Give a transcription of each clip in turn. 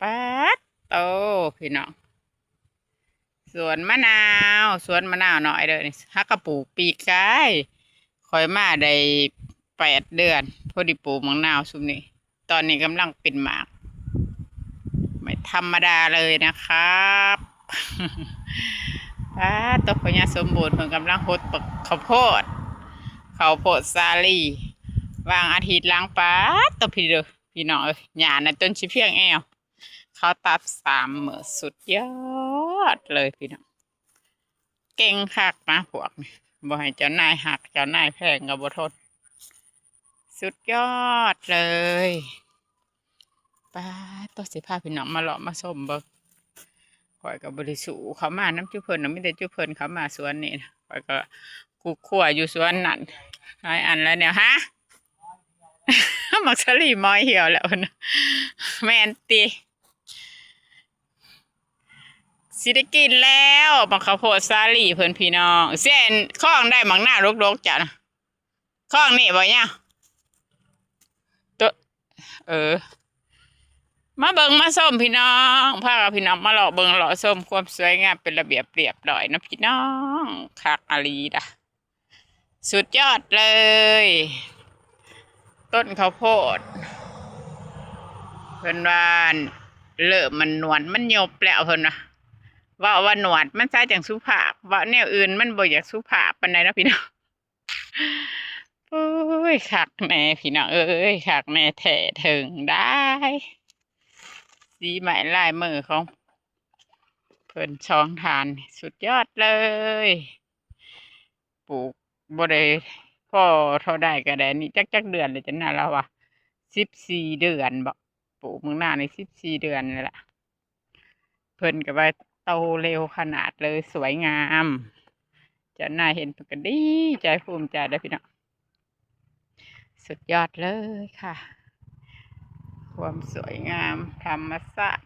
ປາດໂຕ ພີ່ນ້ອງ ສວນມະນາວ ສວນມະນາວນ້ອຍເດີນີ້ ຫາກະປູກປີກາຍ ຂ້ອຍມາໄດ້ແປດເດືອນ ພໍດີປູກໝາກນາວຊຸມນີ້ ຕອນນີ້ກຳລັງເປັນໝາກ ໄມ່ທຳມະດາເລີຍນະຄັບ ປາດໂຕ ພໍ່ຍ່າສົມບູນເພິ່ນກຳລັງຫົດບັກເຂົ້າໂພດ ເຂົ້າໂພດສາລີ ຫວ່າງອາທິດຫຼັງ ປາດໂຕ ພີ່ເດີ ພີ່ນ້ອງເອີຍ ຫຍ້ານະຈົນຊິພຽງແອວ ເຂົາຕັດສາມມື້ ສຸດຍອດເລີຍພີ່ນ້ອງ ເກັ່ງຄັກນະພວກນີ້ ບໍ່ໃຫ້ເຈົ້ານາຍຮັກ ເຈົ້ານາຍແພງກໍບໍ່ທົນ ສຸດຍອດເລີຍ ປາດໂຕ ຊິພາພີ່ນ້ອງມາເລາະມາຊົມເບິ່ງ ຂ້ອຍກໍບໍ່ໄດ້ສູ້ເຂົ້າມານຳຈຸເພິ່ນດອກ ມີແຕ່ຈຸເພິ່ນເຂົ້າມາສວນນີ້ ຂ້ອຍກໍກຸກຄົວຢູ່ສວນນັ້ນ ຫຼາຍອັນຫຼາຍແນວ ຮະ ໝາກສາລີໝອຍຫ່ຽວແລ້ວ ແມ່ນຕິ ຊິໄດ້ກິນແລ້ວ ໝາກເຂົ້າໂພດສາລີເພິ່ນພີ່ນ້ອງ ເສັ້ນຄອງໄດ້ໝາກນາວດົກໆ ເຈົ້ານະ ຄອງນີ້ບໍ່ຍາ ໂຕ ເອີ ມາເບິ່ງມາຊົມພີ່ນ້ອງ ພາກັບພີ່ນ້ອງມາເລາະເບິ່ງເລາະຊົມຄວາມສວຍງາມເປັນລະບຽບລຽບຮ້ອຍນະພີ່ນ້ອງ ຄັກອີ່ຫຼີດາ ສຸດຍອດເລີຍ ຕົ້ນເຂົ້າໂພດ ເພິ່ນວ່າເລີ່ມມັນໜວດມັນຍົບແລ້ວ ເພິ່ນວ່າ ເວົ້າວ່າໜວດມັນຊະຈັ່ງສຸພາບ ເວົ້າແນວອື່ນມັນບໍ່ຢາກສຸພາບປານໃດເນາະພີ່ນ້ອງ ໂອ້ຍ ຄັກແນ່ພີ່ນ້ອງເອີຍ ຄັກແນ່ແທ້ເຖິງໄດ້ ສີໄມ້ລາຍມືຂອງເພິ່ນສອງທ່ານ ສຸດຍອດເລີຍ ປູກບໍ່ໄດ້ພໍເທົ່າໃດກໍໄດ້ ນີ້ຈັກ ຈັກເດືອນແລ້ວ ຈັກນາລາວວ່າ ສິບສີ່ເດືອນບໍ ປູກໝາກນາວນີ້ ສິບສີ່ເດືອນແລ້ວລະ ເພິ່ນກໍວ່າໂຕເລັວຂະໜາດເລີຍ ສວຍງາມ ເຈົ້ານາຍເຫັນເພິ່ນກໍດີໃຈພູມໃຈເດີພີ່ນ້ອງ ສຸດຍອດເລີຍຄ່ະ ຄວາມສວຍງາມທຳມະຊາດ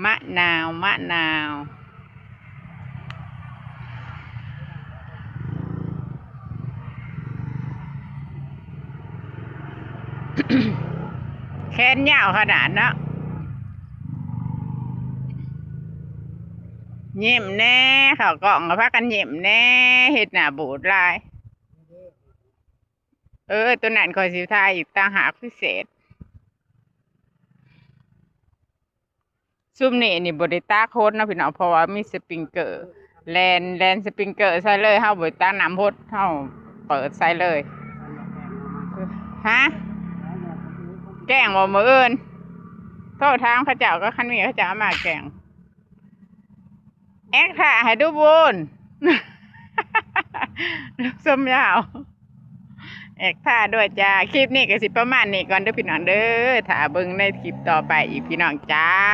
ມະນາວ ມະນາວ ແຂນຍາວຂະໜາດເນາະ ຍິ້ມແດ່ ເຂົ້າກ້ອງກໍພາກັນຍິ້ມແດ່ ເຮັດໜ້າບູດຫຼາຍ ເອີ ໂຕນັ້ນຂ້ອຍຊິຖ່າຍອີກຕ່າງຫາກພິເສດ ຊຸມນີ້ນີ້ບໍ່ໄດ້ຕາກຝົນເນາະພີ່ນ້ອງ ເພາະວ່າມີສະປິງເກີ ແລ່ນ ແລ່ນສະປິງເກີໃສ່ເລີຍ ເຮົາບໍ່ໄດ້ຕາກນ້ຳພົດ ເຮົາເປີດໃສ່ເລີຍ ຮະ ແກ້ງບໍ່ມື້ອື່ນ ໂທຖາມເຂົາເຈົ້າກໍ ຄັນມີເຂົາເຈົ້າເອົາມາແກ້ງ ແອັກທ່າໃຫ້ດູບຸນ ສົມຍາວ ແອັກທ່າດ້ວຍຈ້າ ຄລິບນີ້ກໍຊິປະມານນີ້ກ່ອນເດີພີ່ນ້ອງເດີ ຖ້າເບິ່ງໃນຄລິບຕໍ່ໄປອີກພີ່ນ້ອງຈ້າ.